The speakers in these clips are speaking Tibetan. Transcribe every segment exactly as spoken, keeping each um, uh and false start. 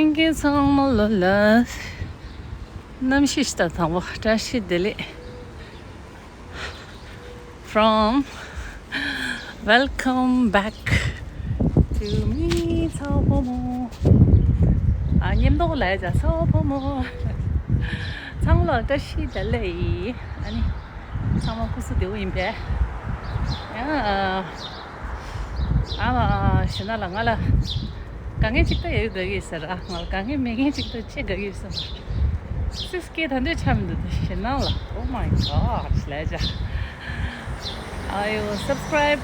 ལྷན་རྒྱས་ཚང་མ་ལོ་ལ་གནམ་གཤིས་ཤིག་དང་དང་པོ་བཀྲ་ཤིས་བདེ་ལེགས། From welcome back to me ཚ་བོ་ཕོ་མོ། ཨ་ཉིམ་མདོག་ལ་ཡ་ཚ་བོ་ཕོ་མོ། ཚང་མ་ལ་བཀྲ་ཤིས་བདེ་ལེགས། ཨ་ནི་ཚང་མ་སྐུ་གཟུགས་བདེ་པོ་ཡིན་པས། ཡང་ཨ་མ་ཞུ་ན་ལ་ང་ལ་དཀའ་ངལ་ཅིག་ད་ཡོད་དགའ་གི་ཟེར། ཨ་ང་ལ་དཀའ་ངལ་མེད་མཁན་ཅིག་ད་ཅེ་དགའ་གི་ཟེར། སིག་ཀེ་ད་འདོད་ཆ་མི་འདུག་ད་ཞེ་ནང་ལ། Oh my god ལས་ཅ། ཨ་ཡོ་སབ་སི་ཀ་རའིབ།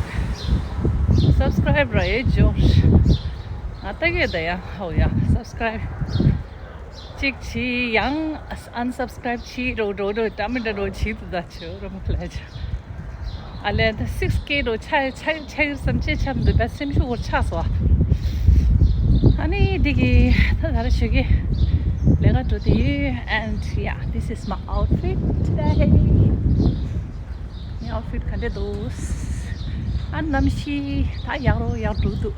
སབ་སི་ཀ་རའིབ་ར་ཡེ་ཇོ། ང་ལྟ་གི་ད་ཡ་ཧོ་ཡ་སབ་སི་ཀ་རའིབ་གཅིག་བྱི་ཡང་ཨན་སབ་སི་ཀ་རའིབ་བྱི་རོ་རོ་རོ་ཏྲ་མི་ཏྲ་རོ་བྱི་དུ་ད་ཆོ་རོ་མ་ལས་ཅ། ཨ་ལས་ད་སིག་ཀེ་རོ་ཆ་ཆ་ཆ་གི་བསམ་ཅེ་ཆ་མི་འདུག་ད་སེམས་ཤུགས་འོར་ཆག་སོ། ཨ་ནི་འདི་གི་ད་ད་ར་ཞུ་གི་ལས་ཀ་འགྲོ་དེ་ཡོད། And yeah, this is my outfit today. ངའི་ཨའུ་ཕིཊ་ག་འདྲ་འདུག་ཨ་གནམ་གཤིས་ད་ཡག་རུ་ཡག་འགྲོ་གི་འདུག་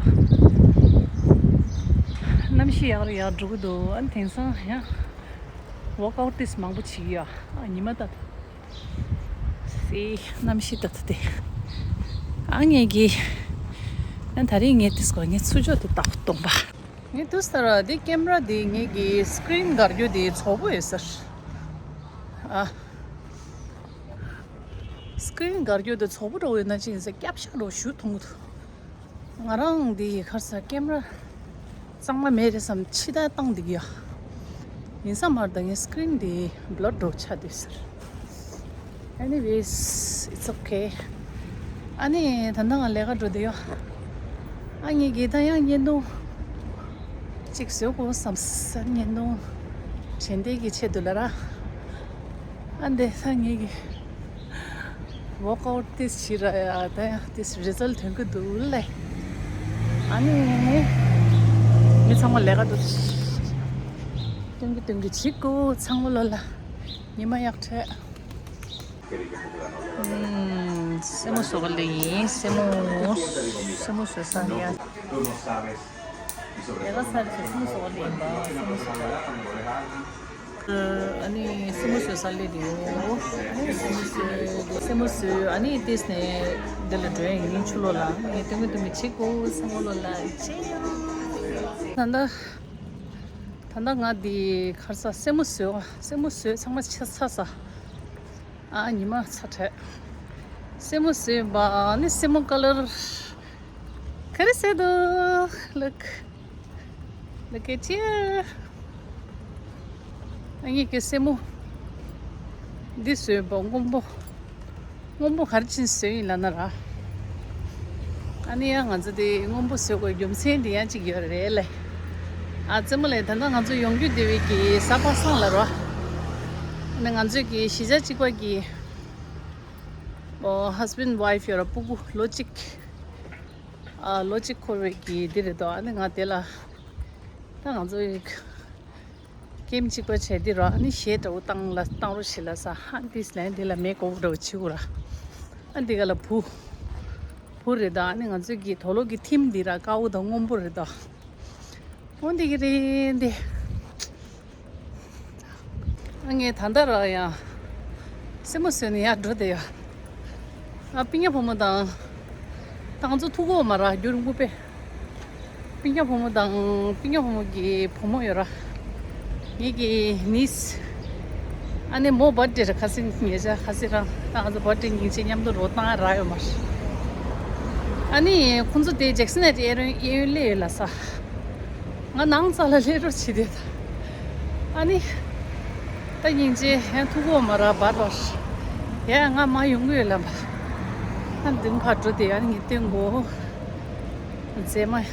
གནམ་གཤིས་ཡག་རུ་ཡག་འགྲོ་གི་འདུག་ཨ་དེང་སང་ཡང་ཝོག་ཨའུཊ་ཏིས་མང་པོ་བྱེད་ཀྱི་ཡོད། ཨ་ཉི་མ་ད་སི་གནམ་གཤིས་ད་ད་དེ། ཨ་ངེད་ཀྱི་ཨ་ད་རེས་ངས་ཏིས་གོ་ངས་ཚུར་ཕྱོགས་དེ་ལྟ་བུ་གཏོང་པ། ངས་དུས་ལྟར་འདི་ཀེམ་ར་འདི་ངེད་ཀྱི་སི་ཀི་རིན་སྒར་རྒྱུ་འདི་ཚོགས་པོ་ཡོད་ཟེར། ཨ། སི་ཀི་རིན་སྒར་རྒྱུ་དེ་ཚོགས་པོ་འདྲ་བོ་ཡོད་ན་ཅི་ཡིན་ཟེར་སྐྱབས་ཤ་འདྲ་བོ་ཞུ་མཐོང་གི་འདུག་ང་རང་འདི་ཡི་ཁར་ས་ཀེམ་ར་གཙང་མ་མེད་རེད་བསམ་ཕྱི་ལྟར་བཏང་འདུག་ཡ། ཡིན་ས་མར་ད་ངའི་སི་ཀི་རིན་འདི་བློར་འགྲོ་ཆགས་འདུག་ཟེར། Anyways, it's okay. ཨ་ནི་ད་ལྟ་ང་ལས་ཀ་འགྲོ་བསྡད་ཡོད། ཨ་ངེད་ཀྱིས་ད་ཡང་བརྙན་ཐུང་གཅིག་བཟོ་དགོས་བསམ་ས། བརྙན་ཐུང་དྲན་རྟེན་གྱི་ཆེད་དུ་ལ་ར། ཨ་འདི་ད་ངེད་ཀྱི་ཝོག་ཨའུཊ་ཏིས་བྱེད་ར་ཡ། ད་ཡང་ཏིས་རི་ཛལ་ཐོན་གི་འདུག་ལེ། ཨ་ནི་མི་ཚང་མ་ལས་ཀ་འགྲོ་སྟོན་གི་སྟོན་གི་བྱེད་དགོས། ཚང་མ་ལོ་ལ་ཉི་མ་ཡག་འཕྲད། ཨུམ། སེན་མོ་བཟོ་ག་སླེབས་ཡིན། སེན་མོ། སེན་མོ་བཟོ་ས་ཡ། ལས་ཀ་ཚར་རྗེས་སེན་མོ་བཟོ་ག་སླེབས་ཡིན་པ། སེན་མོ་བཟོ་ག་སླེབས། ཨ་ནི་སེན་མོ་བཟོ་ས་སླེབས་ཡོད། ཨ་ནི་སེན་མོ་བཟོས། སེན་མོ་བཟོས། ཨ་ནི་ཏིས་ནས་འདི་ལ་འགྲོ་ཡ་ཡིན། ཆུ་ལོག་ལ་ངས་སྟོན་གི་སྟོན་གི་བྱེད་དགོས། སེན་མོ་ལོག་ལ་ཅེ་ཡ། ད་ལྟ་ད་ལྟ་ང་འདི་ཁར་ས་སེན་མོ་བཟོས། སེན་མོ་བཟོས་ཚང་མ་ཆ་ཚ་ས། ཨ་ཉི་མ་ཚ་དྲགས། སེན་མོ་བཟོས་པ་ནི་སེན་མོ་ཀ་ལར་ག་རེ་བཟོས་འདུག Look, look at here. ཨ་ངེད་ཀྱི་སེན་མོ་འདི་བཟོས་པ་སྔོན་པོ། སྔོན་པོ་ག་རེ་བྱས་བཟོས་ཡིན་ལབ་ན་ར། ཨ་ནི་ཡང་ང་ཚོ་དེ་སྔོན་པོ་བཟོ་དགོས་རྒྱུ་མཚན་དེ་ཡང་གཅིག་ཡོད་རེད་ལེ། ཨ་རྩེད་མོ་ལེ། ད་ལྟ་ང་ཚོ་ཡོང་རྒྱུ་དེ་བས་ཀྱི་གཟའ་པ་སངས་ལ་རོ། ཨ་ནི་ང་ཚོའི་གི་གཞིས་ཆགས་གཅིག་པ་གི་ཨོ་husband wife ཡོད་ར། སྤུ་གུ་ལོ་གཅིག་ཨ་ལོ་གཅིག་འཁོར་བའི་གི་འདི་རེད་དོ། ཨ་ནི་ང་དེ་ལ་ད་ང་ཚོ་ཡི་ཀེམ་གཅིག་པ་བྱས་འདི་རོ། ཨ་ནི་གཞས་འདྲ་བོ་བཏང་ལ་བཏང་རོགས་བྱེད་ལ་ས། ཧ་ཏིས་ལན་འདི་ལ་མེ་ཀོ་བོ་འདྲ་བོ་བྱེད་དགོས་ར། ཨ་འདི་ག་ལ་བུ་བུ་རེད་དོ། ཨ་ནི་ང་ཚོའི་གི་དོ་ལོ་གི་ཐིམ་འདི་ར་དཀར་པོ་དང་སྔོན་པོ་རེད་དོ། འོ་འདི་གི་རེད་འདི། ཨ་ངས་ད་ལྟ་ར་ཡང་སེན་མོ་བཟོས་ནས་ཡར་འགྲོ་བསྡད་ཡོད། ཨ་སྤུན་ཀྱག་བུ་མོ་དང་། ད་ང་ཚོ་ཐུག་གོ་མ་ར་རྒྱུན་རིང་པོ་པས། སྤུན་ཀྱག་བུ་མོ་དང་སྤུན་ཀྱག་བུ་མོ་གི་བུ་མོ་ཡོད་ར། ངེད་ཀྱི་ནིས། ཨ་ནི་མོ་བར་ཐ་ཌེ་ར། ཁ་སང་ཉེ་ཆར་ཁ་སང་རང་ད་ང་ཚོ་བར་ཐ་ཌེ་སྙིང་རྗེ་མཉམ་དུ་རོ་བཏང་ར་ཡོད་མ་རེད། ཨ་ནི་ཁོང་ཚོ་དེ་ཇེག་སན་ཨེ་གཡས་གཡོན་སླེབས་ཡོད་ལ་ས། ང་ནང་ས་ལ་སླེབས་རོགས་བྱེད་དེ་ད། ཨ་ནི། ད་སྙིང་རྗེ་ཧན་ཐུག་གོ་མ་ར་བར་བར། ཡ་ང་མ་ཡོང་གི་ཡོད་ལ་བ། ཨ་མདུན་ཕར་འགྲོ་དེ་ཨ་ནི་ངས་སྟོན་གོ། མཛེས་མ།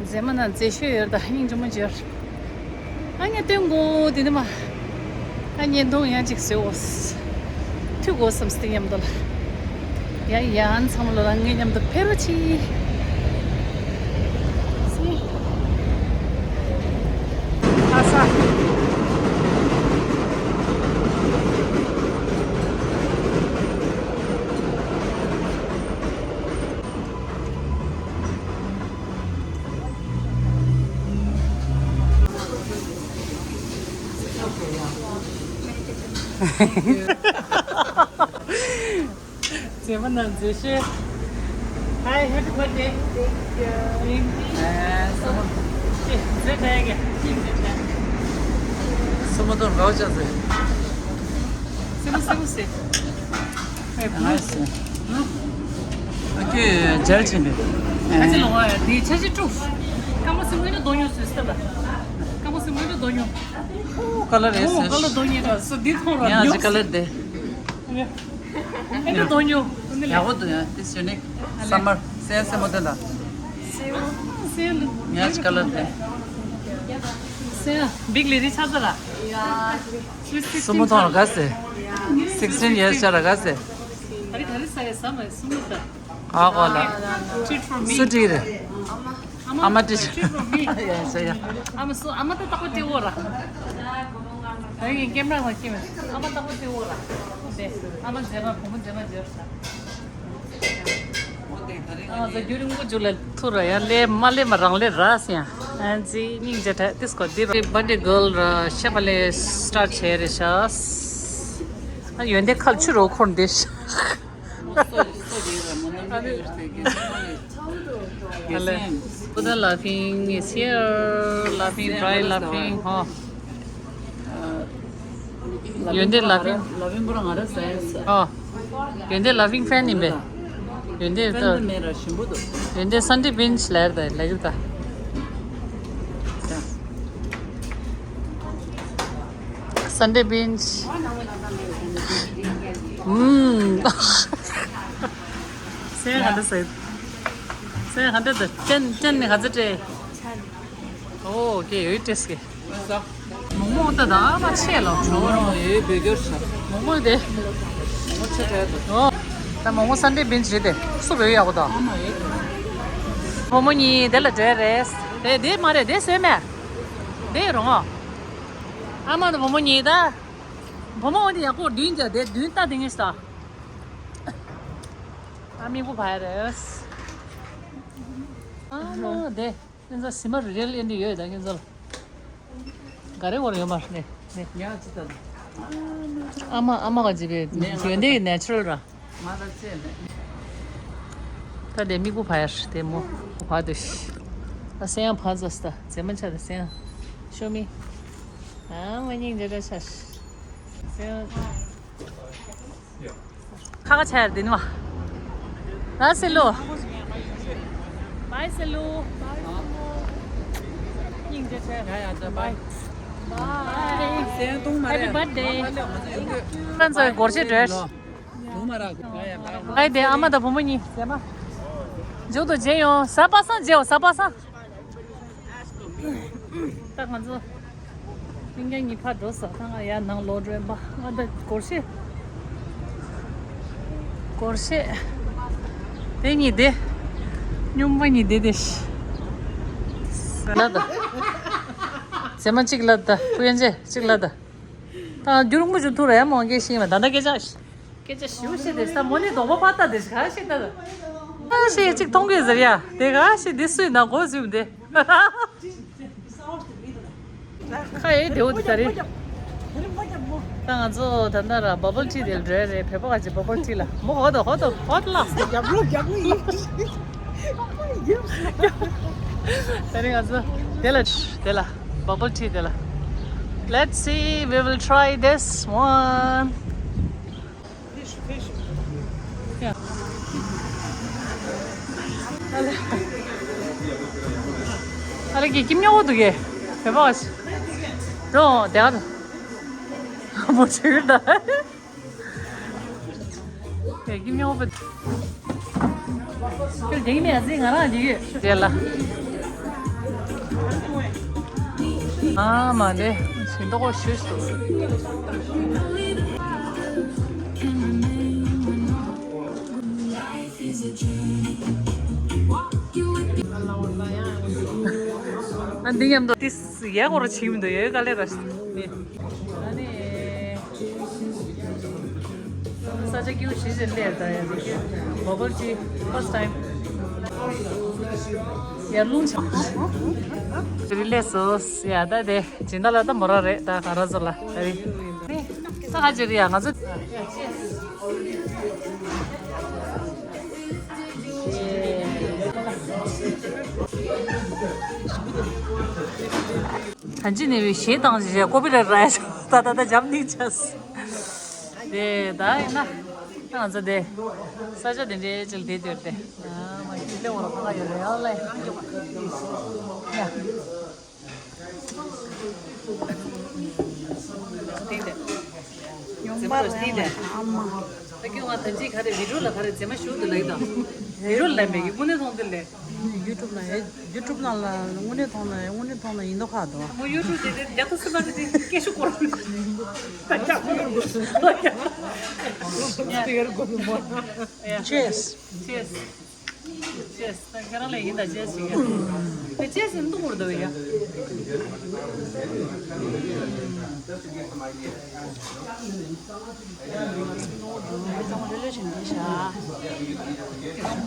མཛེས་མ་ན་མཛེས་ཤོས་ཡོད་ད་སྙིང་རྗེ་མོ་ཅིག་ཡོད། ཨ་ངས་སྟོན་གོ་དེ་ནི་མ། ཨ་བརྙན་ཐུང་ཡང་ཅིག་བཟོས་འོ། ཐུག་གོ་བསམ་སྟེ་མཉམ་དུ་ལ། ཡ་ཡ་ཨ་ཚང་མ་ལོ་ལ་ངའི་མཉམ་དུ་ཕེབས་རོགས་གྱིས། སི། ཨ་ས། མཛེས་མ་ནང་མཛེས་ཤོས། Hi, happy birthday. Thank you. Thank you. ཨེ། སོ་མོ། ཅེ། མཛེས་དྲགས་ཀྱི། ཅེ། མཛེས་དྲགས། སོ་མོ་དང་རོགས་བྱ་ཟེར། སེ་མོ་སེ་མོ་སེ། ཨེ། བུ། ཨ་ཁྱོད་མཇལ་ཕྱིན་པས། ཁ་ཆེ་ལོང་བ་ཡ་དེ་ཆ་ཆེ་དཀྲུག་སྐར་མ་སེ་མོ་ཨེ་འདྲ་རྡོ་ཉོ་ཟེར་སྟབས། སྐར་མ་སེ་མོ་ཨེ་འདྲ་རྡོ་ཉོ། ཨོ་ཀ་ལར་རེད་ཟེར། ཀ་ལར་རྡོ་ཉོས་ར་སོ་འདི་མཐོང་ར་ཡང་ཉོ། ཅི་ཀ་ལར་དེ། ཨེ་འདྲ་རྡོ་ཉོ། ཡག་པོ་འདུག་ཡ། This unique summer. སེ་ཡ་སེ་མོ་དེ་ལ། སེ་ཡ་སེ་ཡ་ལ། ཡང་ཅི་ཀ་ལར་དེ། སེ་ཡ་བིག་ལི་རི་ཆགས་ས་ར། སུ་མོ་ཐོང་ར་ག་སེ། Sixteen years ཆགས་ར་ག་སེ། ག་རི་ག་རི་ས་ཡ་ས་མ་སུ་མོ་ད། ཨ་གོ་ལ། Treat for me. སུ་ཏི་རེད། ཨ་མ་ཏི་ཅི། ཡ་ཡ་ཡ། ཨ་མ་སུ་ཨ་མ་ཏི་ཏག་པ་ཏི་འོ་ར། ཨ་ཡིན་ཀེམ་ར་ལ་ཀེམ། ཨ་མ་ཏག་པ་ཏི་འོ་ར། དེ་ཨ་མ་མཛེས་མ་བུ་མོ་མཛེས་མ་མཛེས་ར། ཨ་ཟ་རྒྱུ་རིང་པོ་འཇུ་ལ་ཐུ་ར་ཡ་ལེ་མ་ལེ་མ་རང་ལེ་ར་སི་ཡ། ཨ་ཛི་སྙིང་རྗེ་ཐ་ཏིས་ཀོ་འདི་ར་བར་ཐ་ཌེ་གརལ་ར་ཤ་བ་ལེ་སི་ཊར་ཊི་བྱས་རེ་ཤ། ཨ་ཡོན་ཏན་ཁ་ལ་ཆུ་རོ་འཁོར་འདི་ཤ། Buddha laughing is here, laughing, dry laughing. ཧོ། ཡོན་ཏན་laughing. ཨོ། ཡོན་ཏན་laughing fan ཡིན་པས། ཡོན་ཏན་ད། ཡོན་ཏན་Sunday binge ལབ་ད་ལབ་ཀྱི་ད། Sunday binge. ཨུམ། སེམས་ཧ་འདྲ་ཟེར། སེམས་ཧ་འདྲ་ད་ཅན་ཅན་ནི་ཧ་ཙི་ཏྲེ། ཨོ་ཀེ་ཡོད་ཏེས་ཀེ། མོག་མོག་ད་ད་མ་ཆེ་ལོ། ཨོ་ཡོད་བེ་གྱོར་ས། མོག་མོག་དེ། མོག་མོག་ཆེ་དྲགས་ད། ཨོ། ད་མོག་མོག་Sunday binge རེད་དེ། སུ་བེ་ཡག་པོ་ད། ཨ་མ་ཡོད་ད། བུ་མོ་གཉིས་དེ་ལ་འགྲོ་རེད། དེ་དེ་མ་རེད་དེ་བཟོས་མེད། དེ་རོང་ཨ། ཨ་མ་དང་བུ་མོ་གཉིས་ད། བུ་མོ་འོ་དེ་ཡག་པོ་མདུན་རྒྱབ་དེ་མདུན་ལྟ་དེ་ངེས་ས། ཨ་མིག་པོ་བར་རེད། ཨ་མ་དེ་ཁྱེད་ཚོ་སི་མ་རི་རེལ་ཨེ་འདི་ཡོད་ད་ཁྱེད་ཚོ་ལ། ག་རེ་བོར་ཡོད་མ་རེད་ནས་ནས། ཉག་ཅི་ད། ཨ་མ་ཨ་མ་ག་ཅི་བས་ཡོན་ཏན་གྱི་ནེ་ཅུ་རལ་ར། མ་ད་ཅི་ནས། ད་དེ་མིག་པོ་བར་དེ་མོ་བར་དུ་ཤི། ད་སེང་ཡང་བར་ཙོ་སི་ད་མཛེས་མ་ཆ་ད་སེང་ཡང་ཤོ་མི། ཨ་མ་སྙིང་རྗེ་ད་ཆ་ཤི། སེང་ཡང་། ཁ་ཁ་ཆེར་དེ་ནི་བ། ད་སེ་ལོ། བའི་སེ་ལོ། སྙིང་རྗེ་ཆེ། ཡ་ཡ་ད་བའི། བའི། Happy birthday. ཁྱེད་ཚོའི་སྒོར་གཞས་བྲོས། བའི་དེ་ཨ་མ་དང་བུ་མོ་གཉིས་ཟེར་མ། མཇུག་ཏུ་མཇལ་ཡོང་། གཟའ་པ་སངས་མཇལ་འོ་གཟའ་པ་སངས། ད་ང་ཚོ་ལྷན་རྒྱས་གཉིས་ཕར་འགྲོ་ས། ད་ང་ཡར་ནང་ལོག་འགྲོ་ཡིན་པ། ང་ད་སྒོར་གཞས། སྒོར་གཞས། དེ་གཉིས་དེ། སྨྱོན་པ་གཉིས་དེ་དེ། ལ་ད། ཟེ་མ་གཅིག་ལ་ད། ཕུ་ཡན་ཆད་གཅིག་ལ་ད། ད་རྒྱུ་རུང་མོ་ཅུ་ཐུ་ར་ཡ་མོ་གེ་ཤིང་ལ་ད་ད་སྐད་ཆ། སྐད་ཆ་ཞུ་ཤེས་དེ་ས་མོ་ནི་དོག་པ་པ་ཏ་དེ་ག་ཤེས་ད། ཨ་ཤེས་གཅིག་མཐོང་གི་ཟེར་ཡ་དེ་ག་ཤེས་དེ་སུས་ན་གོ་ཟིན་དེ། ཁ་ཡེ་དེའུ་དེ་ད་རེད། ད་ང་ཚོ་ད་ལྟ་ར་བ་བལ་ཊི་དེ་འགྲོ་རེད། བོད་པ་ག་ཅི་བ་བལ་ཊི་ལ་མོ་ཧོ་དོ་ཧོ་དོ་ཧོ་དོ་ལགས། རྒྱབ་ལོ་རྒྱབ་ལོ་ཡིན། ད་རེད་ང་ཚོ་དེ་ལ་དེ་ལ་བ་བལ་ཊི་དེ་ལ། Let's see, we will try this one. ཨ་ལེ་གི་ཀིམ་ཉོ་བོ་འདུག་གེ། བེ་བ་ཞིག་རོ་དེ་ཨ་མོ་ཆུ་ད། ཀེ་ཀིམ་ཉོ་བོ། ཀེ་དེང་ནས་ཨ་ཙི་ང་རང་འདི་ཡོད། དེ་ལ། ཨ་མ་ལེ། ཞིང་ཏོག་ཤུ་ཤུ། ཨ་འདི་མཉམ་དུ་ཏིས་ཡ་གོ་ར་ཆིམ་དུ་ཡོད་ག་ལེ་ར་ནི། ཨ་ནི། ས་ཆ་སྐྱིད་པོ་ཞིག་ཅིག་སླེབས་ད་ཡ་ཟིག་གི་བ་བལ་ཊི་first time། ཡར་རླུང་ཆགས། རི་ལས་སོ། ཡ་ད་དེ་སྦྱིན་བདག་ལ་ད་མོ་ར་རེད། ད་ག་ར་ཟོ་ལ་ད་རི། ད་ག་ཅི་རི་ཡ་ང་ཚོ། ད་ཅི་ནས་བའི་གཞས་བཏང་ཞིག་ཀོ་པི་ར་ར་ཡ་ཆོག་ད་ད་ད་འཇམ་ནིག་ཆགས། དེ་ད་ཡིན་ན། ང་ཚོ་དེ། ས་ཆ་དེ་འདྲའི་ཅིག་དེ་དེར་དེ། ཨ་མ་ཤི་ལེ་འོ་ར་ཁ་ཡོད་རེད་ཡ་ལེ། ཡ། ཡོང་པ་རེད་ལེ་ཨ་མ། ད་ཁྱོད་ང་ད་ཅི་ག་རེ་བི་ཌིའོ་ལ་ག་རེ་རྫས་མ་ཞུགས་དེ་ལེགས་དང་། བི་ཌིའོ་ལ་མེད་ཀྱི་དངོས་གནས་མཐོང་དེ་ལེགས། ཡུ་ཊུབ་ནང་ཡུ་ཊུབ་ནང་ལ་དངོས་གནས་མཐོང་ན་དངོས་གནས་མཐོང་ན་ཡིན་མདོག་ཁ་འདུག་མོ་ཡུ་ཊུབ་དེ་དེ་རྒྱ་ཐོ་སི་མ་དེ་དེ་སྐད་ཤུགས་སྐོར། ད་རྒྱ་ཐོ་སི་མ་དེ་སྐད་ཤུགས་སྐོར། ཅེས། ཅེས། ཅེས། ད་ཁྱེད་རང་ལས་ཡིན་ད་ཅེས་ཞིག་ཡ། དེ་ཅེས་ཟིན་ཏུ་མུར་དུ་ཡ། ཡོང་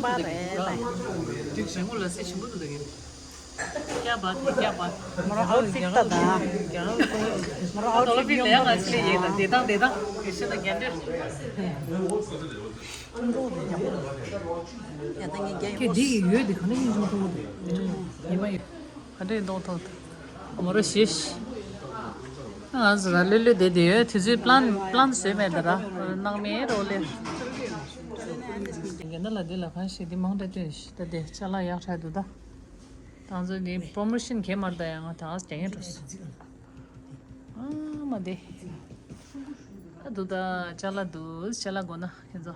པ་རེད་ལ། དེ་ཞིམ་པོ་འདུག་ཡ། ཀྱ་བ་ཀྱ་བ། མོ་རང་ཨའུ་ཕིཊ་ལྟ་དང་། མོ་རང་ཨའུ་ཏོ་ལོ་ཕིཊ་ལ་ཡང་ང་ཚོ་ལས་ཡིན་ད་བདེ་ཐང་བདེ་ཐང་ཡེ་ཤེས་ན་རྒྱ་འདྲེ། ཁྱོད་འདི་ཡི་ཡོད་དེ་ག་ནས་ཡིན་ཅུང་ཐུག་གོ་དེ་ཉི་མ་ཡོད། ག་འདྲ་ཡིན་མདོག་ཐུག་མོ་ར་ཤེས། ང་ཚོ་ར་ལོས་ལོས་བསྡད་དེ་ཡོད། དུས་ཚོད་པི་ལན་པི་ལན་བཟོས་མེད་ད་ར། སྣང་མེད་རོ་ལེ། རྒན་ད་ལ་འདི་ལ་གང་ཞིག་འདི་མང་དྲགས་སྟོན་ཞིག་ད་དེ་ཅ་ལག་ཡག་དྲགས་འདུག་ད། ད་ང་ཚོ་འདི་པོ་རོ་མོ་ཤན་གས་མར་ད་ཡང་ང་ད་རྒྱ་ངན་འགྲོ་སོང་། ཨ་མ་དེ། ཨ་འདུག་ད་ཅ་ལག་འདུག་ཅ་ལག་དགོས་ན་ཁྱེད་ཚོ།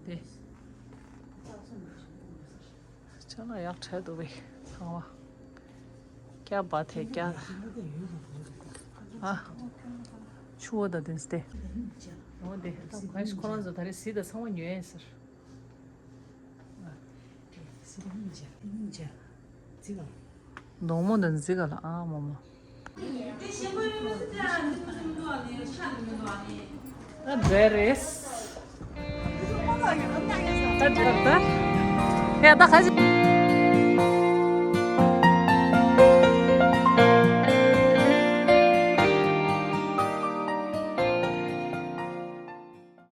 དེ། ཅ་ལག་ཡག་དྲགས་འདུག་བས་ཚང་མ། ཀྱ་བ་དེ་ཀྱ། ཨ། ཆུ་བོ་ད་དེ་སྟེ། འོ་དེ་ད་གང་ཞིག་ཁོ་རང་ཚོ་ད་རེས་གཟིགས་ད་ཚང་མ་ཉོས་ཡིན་ཟེར། གདོང་མོ་འདི་འཛི་ག་ལ་ཨ་མོ་མོ། ཨ་འདྲ་རེད། ད་འདྲ་ད། ཡ་ད་ག་ཞིག